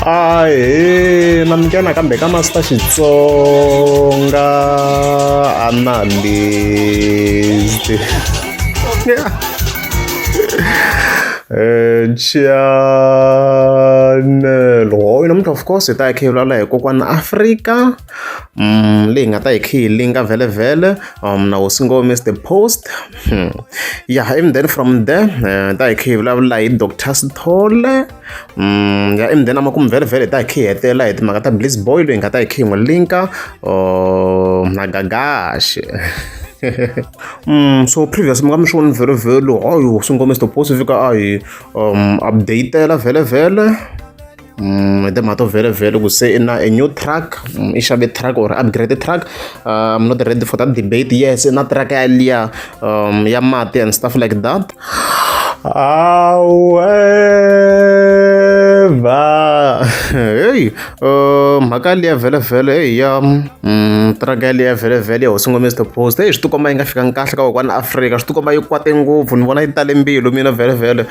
Ahee namukela nakambe ka Master Xitsonga Analyst channel hoyi namuntlha of course hi ta hi kha hi vulavula hi kokwana Afrika leyi nga ta hi kha hi linka vhele na hosi ngome Mr Post yeah and then from there hi ta hi kha hi vulavula hi Doctor Sithole ya and then amakumu vhele vhele hi ta hi kha hi hetelela hi timhaka ta Bliss Boy loyi hi nga ta hi kha hi n'wi linka na Gagashi so previous mi nga mi swi voni vhele vhele hayi hosi ngome Mr Post fika a hi update-ela vhele vhele hi timhaka to vhele vhele ku se i na a new truck i xave truck or upgrade truck. I'm not ready for that debate. Yes, i na truck yaliya ya mati and stuff like that. However, hey, mhaka liya vhele vhele hey ya truck yaliya vhele vhele ya hosi ngome Mr Post, hey, swi tikomba yi nga fikanga kahle ka kokwana Afrika, swi tikomba yi kwate ngopfu, ni vona yi tale mbilu mina vhele vhele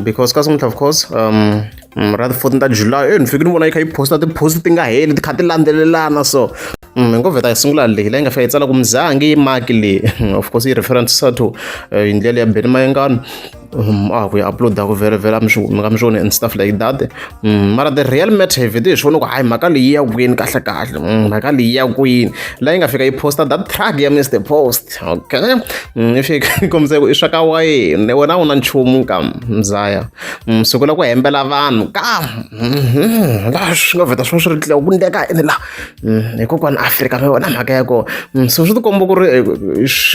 because ka of course ra ti 14 ta July, ni fike ni vona yi kha yi posta ti-post ti nga heli, ti kha ti landzelelana. So hi ngo vheta hi sungula leyi la yi nga fika yi tsala ku muzangi yi maki leyi, of course yi reference to hi ndlela ya Benny Mayengani a ku yi upload-aku vhele vhele mi nga mi swi voni and stuff like that. Mara the real matter hi vhete hi swi vona ku hayi mhaka leyi ya kwini kahle kahle, mhaka leyi ya kwini la yi nga fika yi posta that truck ya Mr Post. Okay, yi fika yi kombisa ku i swa ka wayeni, wena a wu na nchumu ka mzaya, sukela ku hembela vanhu ka laha swi nga vheta swi swi ri ku ndleka yini la hi kokwana Afrika mi vona mhaka ya kona. So swi tikomba ku ri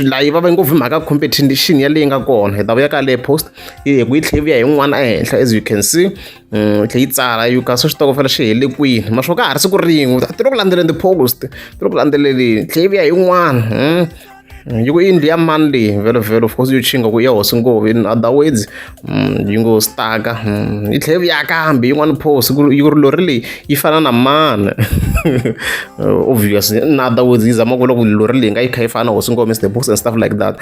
laha yi vava ngopfu hi mhaka competition ya leyi nga kona. Hi ta vuya ka leyi post hi ku yi tlhe yi vuya hi yin'wana ehenhla, as you can see, yi tlhe yi tsala yi ka so xitokofela xi hele kwini ma swo ka ha ri siku rin'we ti ri ku landzeleni ti-post ti ri ku landzeleleni, tlhe yi vuya hi yin'wana yi ku i yindlu ya mani leyi vhele vhele. Of course yo chinga ku ya hosi ngopfu, in other words yi ngo staka. Yi tlhela yi vuya kambe yin'wana post yi ku ri lori leyi yi fana na mani, obvious, in other words yi zama ku vula ku lori leyi nga yi kha yi fana na hosi ngopfu Mr Post and stuff like that.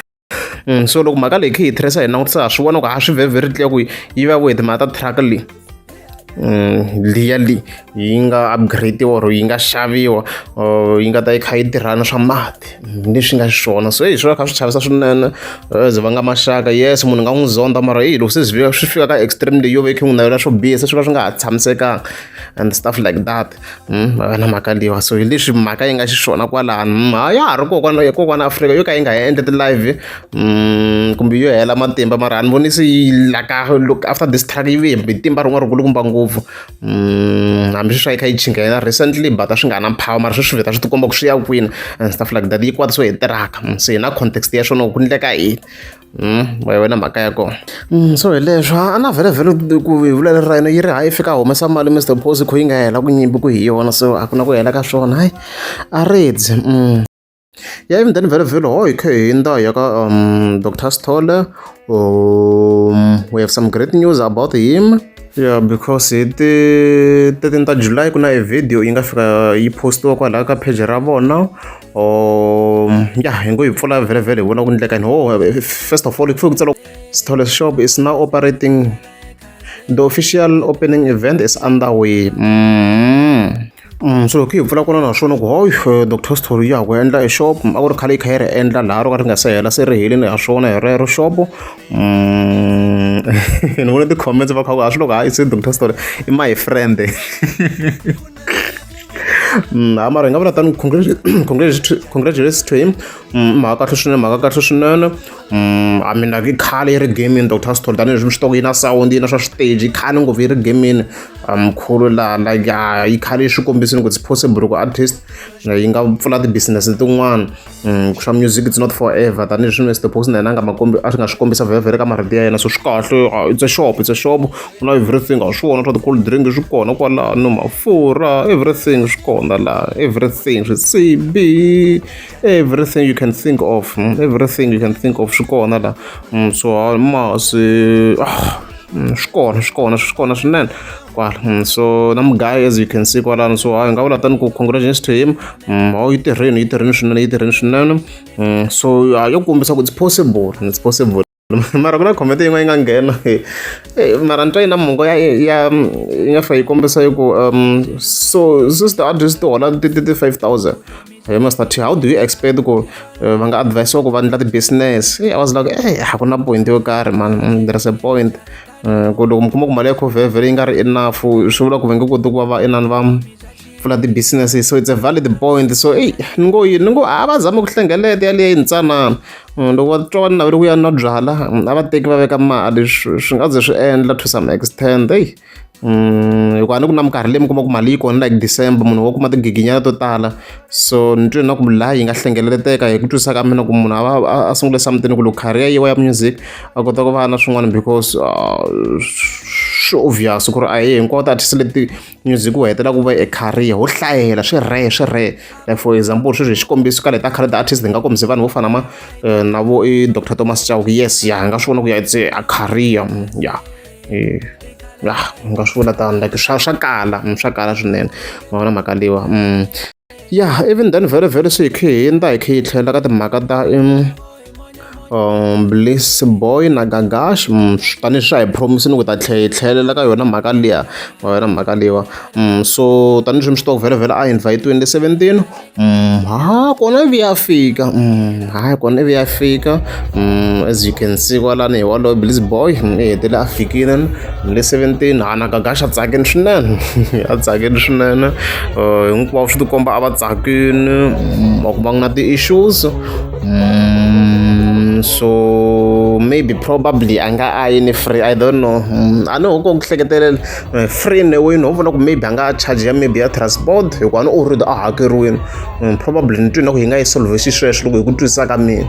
So loko mhaka leyi kha hi trace hi langutisa, ha swi vona ku a swi very very clear ku yi va hi timhaka ta truck leyi liya leyi yi nga upgrade-iwa or yi nga xaviwa or yi nga ta yi kha yi tirhana swa mati leswi nga xiswona. So hi swona kha swi chavisa swinene as va nga maxaka. Yes, munhu nga n'wi zonda, mara hey, loko se swi swi fika ka extreme leyi yo va yi kha yi n'wi navela swo biha, se swi va swi nga ha tshamisekanga and stuff like that. Va na mhaka leyiwa, so hi leswi mhaka yi nga xiswona kwalano. Ha ya ha ri kokwana kokwana Afrika yo ka yi nga endli ti-live kumbe yo hela matimba, mara a ni voni se yi laka look after this truck yi ve hi timba rin'wana rikulukumba ngopfu. Hambi sweswi a yi kha yi chinga yena recently, but a swi nga na power, mara sweswi vheta swi tikomba ku swi ya kwini and stuff like that. Yi kwatisiwe hi tiraka, se hi na context ya swona ku ndleka yini va wena mhaka ya kona. So hi leswo a na vhele vhele ku hi vula ra yena yi ri hayi fika humesa mali Mr Post kho yi nga hela ku nyimpi ku hi yona, so a ku na ku hela ka swona, hayi a redzi. Ya even then vhele vhele ho hi kha hi hindza hi ya ka Dr Sithole. We have some great news about him, yeah, because hi ti 13 ta July ku na e video yi nga fika yi postiwa kwalaya ka page ra vona. Ya hi ngo hi pfula vhele vhele hi vona ku ndleka yini. Oh, first of all ku fike ku tsala Sithole shop is now operating, the official opening event is underway. So loko hi pfula kona naswona ku hoyi Dr Sithole ya ha ku endla e shop, a ku ri khale yi kha yi ri endla laha ro ka ri nga se hela, se ri helini ha swona hi rero shop. Ni vone ti-comments va kha ku ha swi loko hayi se Dr Sithole i my friend. Ha mara hi nga vula tani, congratulations to him. Mhaka kahle swinene, mhaka kahle swinene. I mean, like i khale yi ri gaming Dr Sithole, tanihileswi mi swi tiva ku yi na sound, yi na swa switeji, i khale ngopfu yi ri gaming mkhulu laha, like yi khale yi swi kombisini ku it's possible ku artist yi nga pfula ti-business tin'wana. Swa music it's not forever, tanihileswi Mr Post na yena a nga makombi a swi nga swi kombisa vhele vhele ka marito ya yena. So swi kahle, it's a shop, it's a shop, ku na everything, a swi vona swa ti-cold drink swi kona kwalano, mafurha, everything swi kona laha, everything, swisibi, everything you can think of, everything you can think of swi kona la. So masi swi kona, swi kona, swi kona swinene kwala. So na mugayo, as you can see kwalano. So hayi nga vula tani ku congratulations to him. Hawu, yi tirheni, yi tirheni swinene, yi tirheni swinene. So yo kombisa ku it's possible, it's possible. Mara ku na comment yin'wana yi nga nghena mara ni twa yi na mongo ya ya yi nga fika yi kombisa yi ku so since ti-artist ti hola ti ti ti 5,000 he Master T, how do you expect ku va nga advise-iwa ku va endla ti-business? I was like, a ku na point yo karhi man, there is a point ku loko mi kuma ku mali ya kho vhele yi nga ri enough, swi vula ku va nge koti ku va va inani va pfula ti-business. So it's a valid point. So eyi ni ngo yini, ni ngo a va zami ku hlengeleta yaliya yintsanana. Loko va twa va navela ku ya nwa byala, a va teki va veka mali, swi nga ze swi endla to some extent. Eyi hikuva a ni ku na minkarhi leyi mi kuma ku mali yi kona, like December, munhu wo kuma tigiginyana to tala. So ni twe na ku laha yi nga hlengeleteka hi ku twisisa ka mina ku munhu a va a sungule something ku loko career yiwa ya music a kota ku va na swin'wana, because swi obvious ku ri a hi hinkwato artist leti music wu hetelela ku va e career, ho hlayela swi rare, swi rare. Like for example, sweswi hi xikombiso ka leta khale ti-artist hi nga kombisi vanhu vo fana ma na vo i Dr Thomas Chauke. Yes, ya hi nga swi vona ku ya it's a career, ya ya hi nga swi vula tano, like swa kala, swa kala swinene, ma vona mhaka leyiwa. Ya, even then vhele vhele se hi khe hi hundza, hi khe hi tlhela ka timhaka ta Bliss Boy na Gagash. Tanihi swa hi promise-ini ku ta tlhela hi tlhelela ka yona mhaka liya, ma yona mhaka leyiwa. So tanihileswi mi swi tiva ku vhele vhele a invite-iwini le 17, ha kona ivi ya fika, ha kona ivi ya fika. As you can see kwalani hi walowo Bliss Boy i hetele a fikile le 17. Ha na Gagash a tsakini swinene, a tsakini swinene. Hinkwavo swi tikomba a va tsakini, a ku va na ti-issues. So maybe probably a nga a yini free, I don't know. A ni ho ku hleketelela free ne wini, ho vona ku maybe a nga charge ya maybe ya transport, hikuva ni already a hakeriwini. Probably ni twi na ku yi nga yi solve xisweswo loko hi ku twisisa ka mina.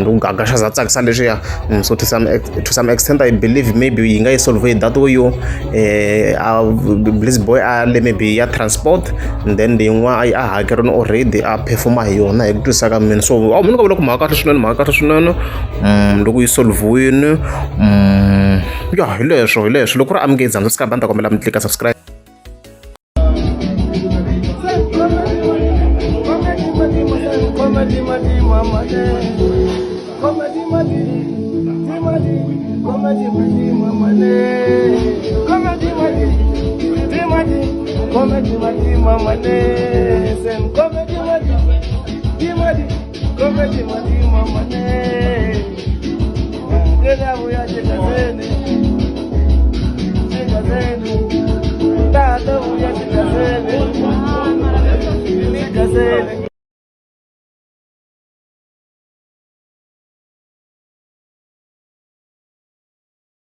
Loko Gagash a za tsakisa leswiya, so to some extent I believe maybe yi nga yi solve hi that way yo a Bliss Boy a le maybe ya transport, and then leyin'wana a hakerini already, a performa hi yona, hi ku twisisa ka mina. So a ni nga vula ku mhaka kahle swinene, mhaka kahle swinene loko yi solviwini. Ya, hi leswo, hi leswo. Loko ku ri amukezi hambi subscribe, a ni ta kombela mi tlika subscribe.